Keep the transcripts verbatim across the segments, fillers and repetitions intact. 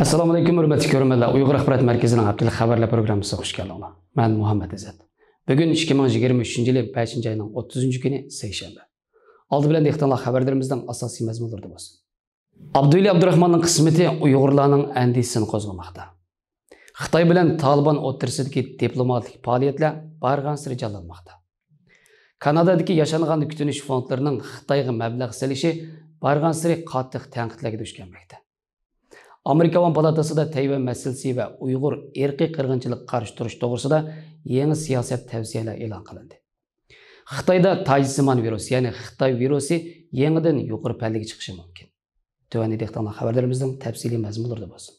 ئەسسالامۇئەلەيكۇم، ھۆرمەتلىك كۆرۈرمەنلەر. ئۇيغۇر ئاخبارات مەركىزىنىڭ ھەپتىلىك خەۋەرلەر پروگراممىسىغا خۇش كەلدىڭلار. مەن مۇھەممەت ئىززەت. بۈگۈن ئىككى مىڭ يىگىرمە ئۈچىنچى يىلى بەشىنچى ئاينىڭ ئوتتۇزىنچى كۈنى، سەيشەنبە. ئالدى بىلەن دىققىتىڭلار خەۋەرلىرىمىزنىڭ ئاساسىي مەزمۇنلىرىدا بولسۇن. ئابدۇۋەلى ئابدۇراخماننىڭ قىسمىتى ئۇيغۇرلارنىڭ ئەندىشىسىنى قوزغىماقتا. خىتاي بىلەن تالىبان ئوتتۇرىسىدىكى دىپلوماتىك پائالىيەتلەر بارغانسېرى جانلانماقتا. كانادادىكى ياشانغاننى كۈتۈنۈش فوندلىرىنىڭ خىتايغا مەبلەغ سېلىشى بارغانسېرى قاتتىق تەنقىدلەرگە دۇچ كەلمەكتە. ئامېرىكا ئاۋام پالاتاسىدا تەيۋەن مەسىلىسى ۋە ئۇيغۇر ئىرقىي قىرغىنچىلىققا قارشى تۇرۇش توغرىسىدا يېڭى سىياسەت تەۋسىيەلەر ئېلان قىلىندى. خىتايدا تاجسىمان ۋىرۇس، يەنى خىتاي ۋىرۇسى يېڭىدىن يۇقىرى پەللىگە چىقىشى مۇمكىن. تۆۋەندە دىققىتىڭلار خەۋەرلىرىمىزنىڭ تەپسىلىي مەزمۇنلىرىدا بولسۇن.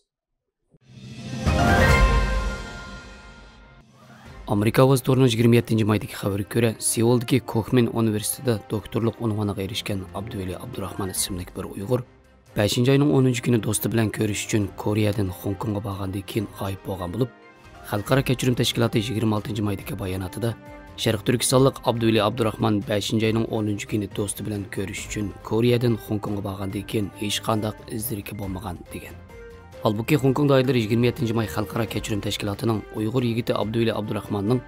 ئامېرىكا ئاۋازى تورىنىڭ يىگىرمە يەتتىنچى مايدىكى خەۋىرىگە كۆرە، سېئۇلدىكى كوخمىن ئۇنىۋېرسىتېتىدا دوكتورلۇق ئۇنۋانىغا ئېرىشكەن ئابدۇۋەلى ئابدۇراخمان ئىسىملىك بىر ئۇيغۇر بەشىنچى ئاينىڭ ئونىنچى كۈنى دوستى بىلەن كۆرۈشۈش ئۈچۈن كورېيەدىن خوڭكوڭغا بارغاندىن كېيىن غايىب بولغان بولۇپ، خەلقئارا كەچۈرۈم تەشكىلاتى يىگىرمە ئالتىنچى مايدىكى باياناتىدا، شەرقىي تۈركىستانلىق ئابدۇۋەلى ئابدۇراخمان بەشىنچى ئاينىڭ ئونىنچى كۈنى دوستى بىلەن كۆرۈشۈش ئۈچۈن كورېيەدىن خوڭكوڭغا بارغاندىن كېيىن ھېچقانداق ئىز دېرىكى بولمىغان، دېگەن. ھالبۇكى، خوڭكوڭ دائىرىلىرى يىگىرمە يەتتىنچى ماي خەلقئارا كەچۈرۈم تەشكىلاتىنىڭ ئۇيغۇر يىگىتى ئابدۇۋەلى ئابدۇراخماننىڭ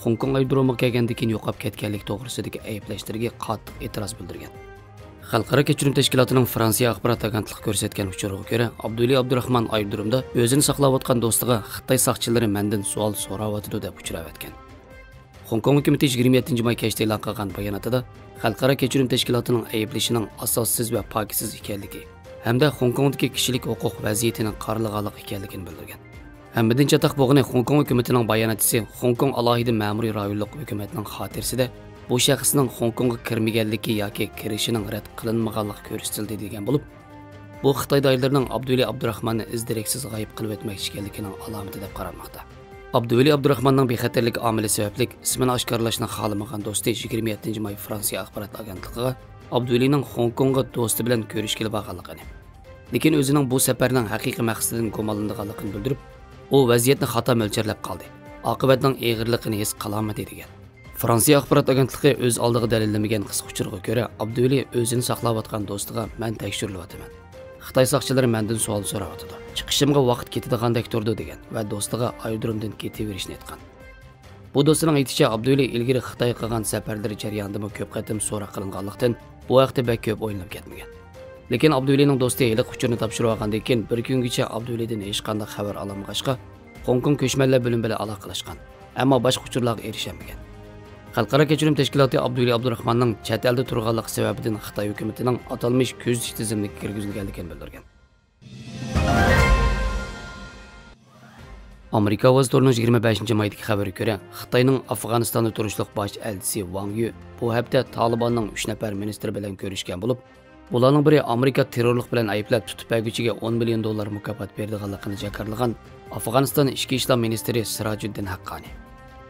خوڭكوڭ ئايرودرومىغا كەلگەندىن كېيىن يوقاپ كەتكەنلىكى توغرىسىدىكى ئەيىبلەشلىرىگە قاتتىق ئېتىراز بىلدۈرگەن. خەلقئارا كەچۈرۈم تەشكىلاتىنىڭ فرانسىيە ئاخبارات ئاگېنتلىقى كۆرسەتكەن ئۇچۇرىغا كۆرە، ئابدۇۋەلى ئابدۇراخمان ئايرودرومدا ئۆزىنى ساقلاۋاتقان دوستىغا خىتاي ساقچىلىرى مەندىن سوئال سوراۋاتىدۇ، دەپ ئۇچۇر ئەۋەتكەن. خوڭكوڭ ھۆكۈمىتى يىگىرمە يەتتىنچى ماي كەچتە ئېلان قىلغان باياناتىدا، خەلقئارا كەچۈرۈم تەشكىلاتىنىڭ ئەيىبلىشىنىڭ ئاساسسىز ۋە پاكىتسىز ئىكەنلىكى ھەمدە خوڭكوڭدىكى كىشىلىك ھوقۇق ۋەزىيىتىنى قارىلىغانلىق ئىكەنلىكىنى بىلدۈرگەن. ھەممىدىن چاتاق بولغىنى، خوڭكوڭ ھۆكۈمىتىنىڭ باياناتچىسى خوڭكوڭ ئالاھىدە مەمۇرىي رايونلۇق ھۆكۈمەتنىڭ خاتىرىسىدە بۇ شەخسنىڭ خوڭكوڭغا كىرمىگەنلىكى ياكى كىرىشىنىڭ رەت قىلىنمىغانلىقى كۆرسىتىلدى، دېگەن بولۇپ، بۇ خىتاي دائىرىلىرىنىڭ ئابدۇۋەلى ئابدۇراخماننى ئىز دېرەكسىز غايىب قىلىۋەتمەكچى ئىكەنلىكىنىڭ ئالامىتى دەپ قارالماقتا. ئابدۇۋەلى ئابدۇراخماننىڭ بىخەتەرلىك ئامىلى سەۋەبلىك ئىسمىنى ئاشكارىلاشنى خالىمىغان دوستى يىگىرمە يەتتىنچى ماي فرانسىيە ئاخبارات ئاگېنتلىقىغا ئابدۇۋەلىنىڭ خوڭكوڭغا دوستى بىلەن كۆرۈشكىلى بارغانلىقىنى، لېكىن ئۆزىنىڭ بۇ سەپەرنىڭ ھەقىقىي مەقسىتىدىن گۇمانلىنىدىغانلىقىنى بىلدۈرۈپ، ئۇ ۋەزىيەتنى خاتا مۆلچەرلەپ قالدى، ئاقىۋەتنىڭ ئېغىرلىقىنى ھېس قىلالمىدى، دېگەن. فرانسىيە ئاخبارات ئاگېنتلىقى ئۆز ئالدىغا دەلىللىمىگەن قىسقا ئۇچۇرغا كۆرە، ئابدۇۋەلى ئۆزىنى ساقلاۋاتقان دوستىغا، مەن تەكشۈرۈلۈۋاتىمەن. خىتاي ساقچىلىرى مەندىن سوئال سوراۋاتىدۇ. چىقىشىمغا ۋاقىت كېتىدىغاندەك تۇرىدۇ، دېگەن ۋە دوستىغا ئايرودرومدىن كېتىۋېرىشنى ئېيتقان. بۇ دوستىنىڭ ئېيتىشىچە، ئابدۇۋەلى ئىلگىرى خىتايغا قىلغان سەپەرلىرى جەريانىدىمۇ كۆپ قېتىم سوراق قىلىنغانلىقتىن، بۇ ھەقتە بەك كۆپ ئويلىنىپ كەتمىگەن. لېكىن ئابدۇۋەلىنىڭ دوستى ھېلىقى ئۇچۇرنى تاپشۇرۇۋالغاندىن كېيىن، بىر كۈنگىچە ئابدۇۋەلىدىن ھېچقانداق خەۋەر ئالالمىغاچقا، خوڭكوڭ كۆچمەنلەر بۆلۈمى بىلەن ئالاقىلەشكەن، ئەمما باشقا ئۇچۇرلارغا ئېرىشەلمىگەن. خەلقئارا كەچۈرۈم تەشكىلاتى ئابدۇۋەلى ئابدۇراخماننىڭ چەت ئەلدە تۇرغانلىقى سەۋەبىدىن خىتاي ھۆكۈمىتىنىڭ ئاتالمىش كۆزىتىش تىزىملىكىگە كىرگۈزۈلگەنلىكىنى بىلدۈرگەن. ئامېرىكا ئاۋازى تورىنىڭ يىگىرمە بەشىنچى مايدىكى خەۋىرىگە كۆرە، خىتاينىڭ ئافغانىستاندا تۇرۇشلۇق باش ئەلچىسى ۋاڭ يۈ بۇ ھەپتە تالىباننىڭ ئۈچ نەپەر مىنىستىرى بىلەن كۆرۈشكەن بولۇپ، بۇلارنىڭ بىرى ئامېرىكا تېررورلۇق بىلەن ئەيىبلەپ تۇتۇپ بەرگۈچىگە ئون مىليون دوللار مۇكاپات بېرىدىغانلىقىنى جاكارلىغان ئافغانىستان ئىچكى ئىشلار مىنىستىرى سىراجۇددىن ھەققانى.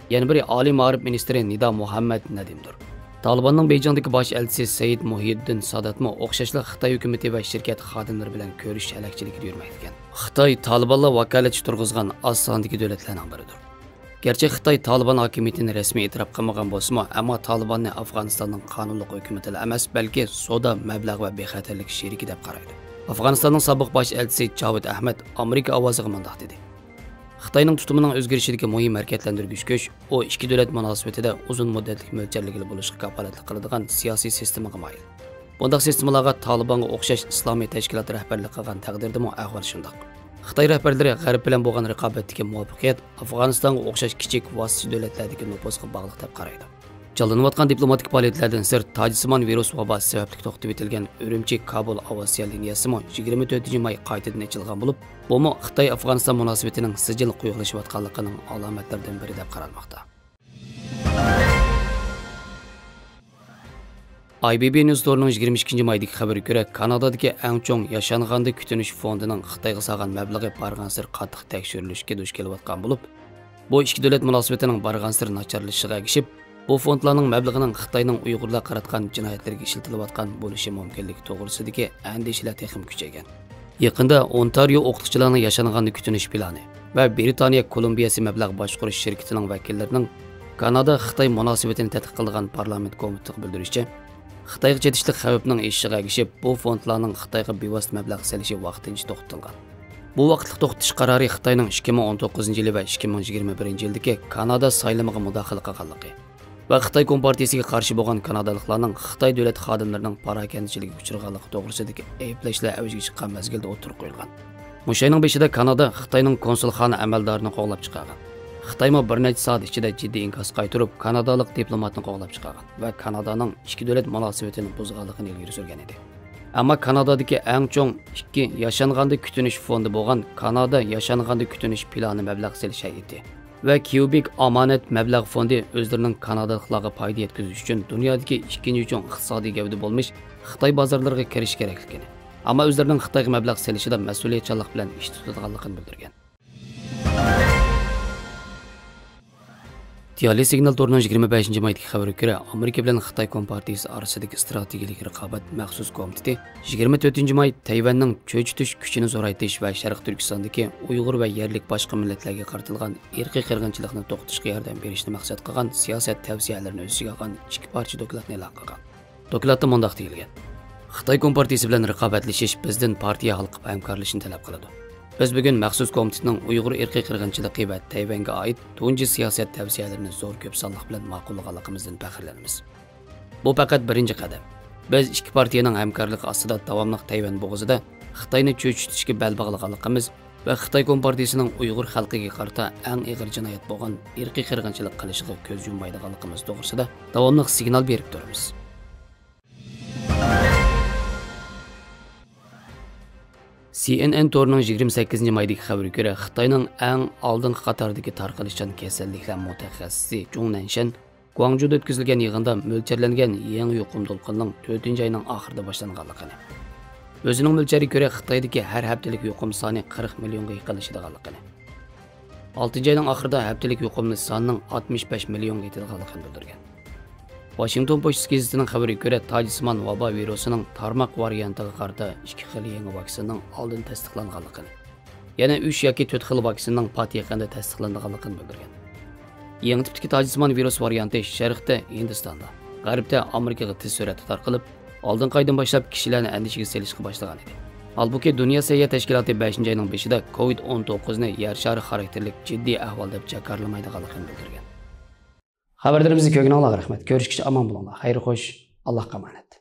يەنە بىرى ئالىي مائارىپ مىنىستىرى نىدا مۇھەممەد نەدىمدۇر. تالىباننىڭ بېيجىڭدىكى باش ئەلچىسى سەيىد مۇھىيىددىن ساداتمۇ ئوخشاشلا خىتاي ھۆكۈمىتى ۋە شىركەت خادىملىرى بىلەن كۆرۈشۈش ھەلەكچىلىكىدە يۈرمەكتىكەن. خىتاي تالىبانلار ۋاكالەتچى تۇرغۇزغان ئاز ساندىكى دۆلەتلەرنىڭ بىرىدۇر. گەرچە خىتاي تالىبان ھاكىمىيىتىنى رەسمىي ئېتىراپ قىلمىغان بولسىمۇ، ئەمما تالىباننى ئافغانىستاننىڭ قانۇنلۇق ھۆكۈمىتىلا ئەمەس، بەلكى سودا، مەبلەغ ۋە بىخەتەرلىك شېرىكى دەپ قارايدۇ. ئافغانىستاننىڭ سابىق باش ئەلچىسى جاۋىد ئەھمەد ئامېرىكا ئاۋازىغا مۇنداق دېدى: خىتاينىڭ تۇتۇمىنىڭ ئۆزگىرىشىدىكى مۇھىم ھەرىكەتلەندۈرگۈچ كۈچ، ئۇ ئىككى دۆلەت مۇناسىۋىتىدە ئۇزۇن مۇددەتلىك مۆلچەرلىگىلى بولۇشقا كاپالەتلىك قىلىدىغان سىياسىي سىستېمىغا مايىل. بۇنداق سىستېمىلارغا تالىبانغا ئوخشاش ئىسلامىي تەشكىلات رەھبەرلىك قىلغان تەقدىردىمۇ ئەھۋال شۇنداق. خىتاي رەھبەرلىرى غەرب بىلەن بولغان رىقابەتتىكى مۇۋەپپەقىيەت ئافغانىستانغا ئوخشاش كىچىك ۋاسىتىچى دۆلەتلەردىكى نوپۇزغا باغلىق دەپ قارايدۇ. جانلىنىۋاتقان دىپلوماتىك پائالىيەتلەردىن سىرت، تاجسىمان ۋىرۇس ۋاباسى سەۋەبلىك توختىتىۋېتىلگەن ئۈرۈمچى كابۇل ئاۋىئاتسىيە لىنىيەسىمۇ يىگىرمە تۆتىنچى ماي قايتىدىن ئېچىلغان بولۇپ، بۇمۇ خىتاي ئافغانىستان مۇناسىۋىتىنىڭ سىجىل قويۇقلىشىۋاتقانلىقىنىڭ ئالامەتلىرىدىن بىرى دەپ قارالماقتا. ئاي بى بى نيۇز تورىنىڭ يىگىرمە ئىككىنچى مايدىكى خەۋىرىگە كۆرە، كانادادىكى ئەڭ چوڭ ياشانغاندا كۈتۈنۈش فوندىنىڭ خىتايغا سالغان مەبلىغى بارغانسېرى قاتتىق تەكشۈرۈلۈشكە دۇچ كېلىۋاتقان بولۇپ، بۇ ئىككى دۆلەت مۇناسىۋىتىنىڭ بارغانسېرى ناچارلىشىشىغا ئەگىشىپ، بۇ فوندلارنىڭ مەبلىغىنىڭ خىتاينىڭ ئۇيغۇرلارغا قاراتقان جىنايەتلىرىگە ئىشلىتىلىۋاتقان بولۇشى مۇمكىنلىكى توغرىسىدىكى ئەندىشىلەر تېخىمۇ كۈچەيگەن. يېقىندا ئونتارىيو ئوقۇتقۇچىلارنىڭ ياشانغاننى كۈتۈنۈش پىلانى ۋە برىتانىيە كولومبىيەسى مەبلەغ باشقۇرۇش شىركىتىنىڭ ۋەكىللىرىنىڭ كانادا خىتاي مۇناسىۋىتىنى تەتقىق قىلىدىغان پارلامېنت كومىتېتىغا بىلدۈرۈشىچە، خىتايغا چېتىشلىق خەۋپنىڭ ئېشىشىغا ئەگىشىپ، بۇ فوندلارنىڭ خىتايغا بىۋاسىتە مەبلەغ سېلىشى ۋاقتىنچە توختىتىلغان. بۇ ۋاقىتلىق توختىتىش قارارى خىتاينىڭ ئىككى مىڭ ئون توققۇزىنچى يىلى ۋە ئىككى مىڭ يىگىرمە بىرىنچى يىلدىكى كانادا سايلىمىغا مۇداخىلە قىلغانلىقى ۋە خىتاي كومپارتىيىسىگە قارشى بولغان كانادالىقلارنىڭ خىتاي دۆلەت خادىملىرىنىڭ پاراكەندىچىلىكىگە ئۇچرىغانلىقى توغرىسىدىكى ئەيىبلەشلەر ئەۋجىگە چىققان مەزگىلدە ئوتتۇرىغا قويۇلغان. مۇشۇ ئاينىڭ بېشىدا كانادا خىتاينىڭ كونسۇلخانا ئەمەلدارىنى قوغلاپ چىقارغان. خىتايمۇ بىر نەچچە سائەت ئىچىدە جىددىي ئىنكاس قايتۇرۇپ، كانادالىق دىپلوماتنى قوغلاپ چىقارغان ۋە كانادانىڭ ئىككى دۆلەت مۇناسىۋىتىنى بۇزغانلىقىنى ئىلگىرى سۈرگەن ئىدى. ئەمما كانادادىكى ئەڭ چوڭ ئىككى ياشانغاندا كۈتۈنۈش فوندى بولغان كانادا ياشانغاندا كۈتۈنۈش پىلانى مەبلەغ سېلىش ھەيئىتى ۋە كيۇبىك ئامانەت مەبلەغ فوندى ئۆزلىرىنىڭ كانادالىقلارغا پايدا يەتكۈزۈش ئۈچۈن دۇنيادىكى ئىككىنچى چوڭ ئىقتىسادىي گەۋدە بولمىش خىتاي بازارلىرىغا كىرىش كېرەكلىكىنى، ئەمما ئۆزلىرىنىڭ خىتايغا مەبلەغ سېلىشىدا مەسئۇلىيەتچانلىق بىلەن ئىش تۇتىدىغانلىقىنى بىلدۈرگەن. دىيالى سىگنال تورىنىڭ يىگىرمە بەشىنچى مايدىكى خەۋىرىگە كۆرە، ئامېرىكا بىلەن خىتاي كومپارتىيىسى ئارىسىدىكى ئىستراتېگىيىلىك رىقابەت مەخسۇس كومىتېتى يىگىرمە تۆتىنچى ماي تەيۋەننىڭ چۆچۈتۈش كۈچىنى زورايتىش ۋە شەرقىي تۈركىستاندىكى ئۇيغۇر ۋە يەرلىك باشقا مىللەتلەرگە قارىتىلغان ئىرقىي قىرغىنچىلىقنى توختىتىشقا ياردەم بېرىشنى مەقسەت قىلغان سىياسەت تەۋسىيەلىرىنى ئۆز ئىچىگە ئالغان ئىككى پارچە دوكلاتنى ئېلان قىلغان. دوكلاتتا مۇنداق دېيىلگەن: خىتاي كومپارتىيىسى بىلەن رىقابەتلىشىش بىزدىن پارتىيە ھالقىپ ھەمكارلىشىشنى تەلەپ قىلىدۇ. بىز بۈگۈن مەخسۇس كومىتېتنىڭ ئۇيغۇر ئىرقىي قىرغىنچىلىقى ۋە تەيۋەنگە ئائىت تۇنجى سىياسەت تەۋسىيەلىرىنى زور كۆپ سانلىق بىلەن ماقۇللىغانلىقىمىزدىن پەخىرلىنىمىز. بۇ پەقەت بىرىنچى قەدەم. بىز ئىككى پارتىيەنىڭ ھەمكارلىقى ئاستىدا داۋاملىق تەيۋەن بوغۇزىدا خىتاينى چۆچۈتۈشكە بەل باغلىغانلىقىمىز ۋە خىتاي كومپارتىيىسىنىڭ ئۇيغۇر خەلقىگە قارىتا ئەڭ ئېغىر جىنايەت بولغان ئىرقىي قىرغىنچىلىق قىلىشىغا كۆز يۇممايدىغانلىقىمىز توغرىسىدا داۋاملىق سىگنال بېرىپ تۇرىمىز. سى ئېن ئېن تورىنىڭ يىگىرمە سەككىزىنچى مايدىكى خەۋىرىگە كۆرە، خىتاينىڭ ئەڭ ئالدىنقى قاتاردىكى تارقىلىشچان كېسەللىكلەر مۇتەخەسسىسى جۇڭ نەنشەن گۇاڭجۇدا ئۆتكۈزۈلگەن يىغىندا مۆلچەرلەنگەن يېڭى يۇقۇم دولقۇنىنىڭ تۆتىنچى ئاينىڭ ئاخىرىدا باشلانغانلىقىنى، ئۆزىنىڭ مۆلچەرىگە كۆرە، خىتايدىكى ھەر ھەپتىلىك يۇقۇم سانى قىرىق مىليونغا يېقىنلىشىدىغانلىقىنى، ئالتىنچى ئاينىڭ ئاخىرىدا ھەپتىلىك يۇقۇمنى سانىنىڭ ئاتمىش بەش مىليونغا يېتىدىغانلىقىنى بىلدۈرگەن. ۋاشىنگتون پوچتىسى گېزىتىنىڭ خەۋىرىگە كۆرە، تاجسىمان ۋابا ۋىرۇسىنىڭ تارماق ۋارىيانتىغا قارىتا ئىككى خىل يېڭى ۋاكسىنىنىڭ ئالدىن تەستىقلانغانلىقىنى، يەنە ئۈچ ياكى تۆت خىل ۋاكسىنىنىڭ پات يېقىندا تەستىقلىنىدىغانلىقىنى بىلدۈرگەن. يېڭى تىپتىكى تاجسىمان ۋىرۇس ۋارىيانتى شەرقتە ھىندىستاندا، غەربتە ئامېرىكىغا تېز سۈرئەتتە تارقىلىپ، ئالدىنقى ئايدىن باشلاپ كىشىلەرنى ئەندىشىگە سېلىشقا باشلىغان ئىدى. ھالبۇكى، دۇنيا سەھىيە تەشكىلاتى بەشىنچى ئاينىڭ بېشىدا كوۋىد ئون توققۇزنى يەر شارى خاراكتېرلىك جىددىي ئەھۋال دەپ جاكارلىمايدىغانلىقىنى بىلدۈرگەن. خەۋەرلىرىمىزنى كۆرگىنىڭلارغا رەھمەت. كۆرۈشكىچە ئامان بولۇڭلار. خەير خوش. ئاللاھقا ئامانەت.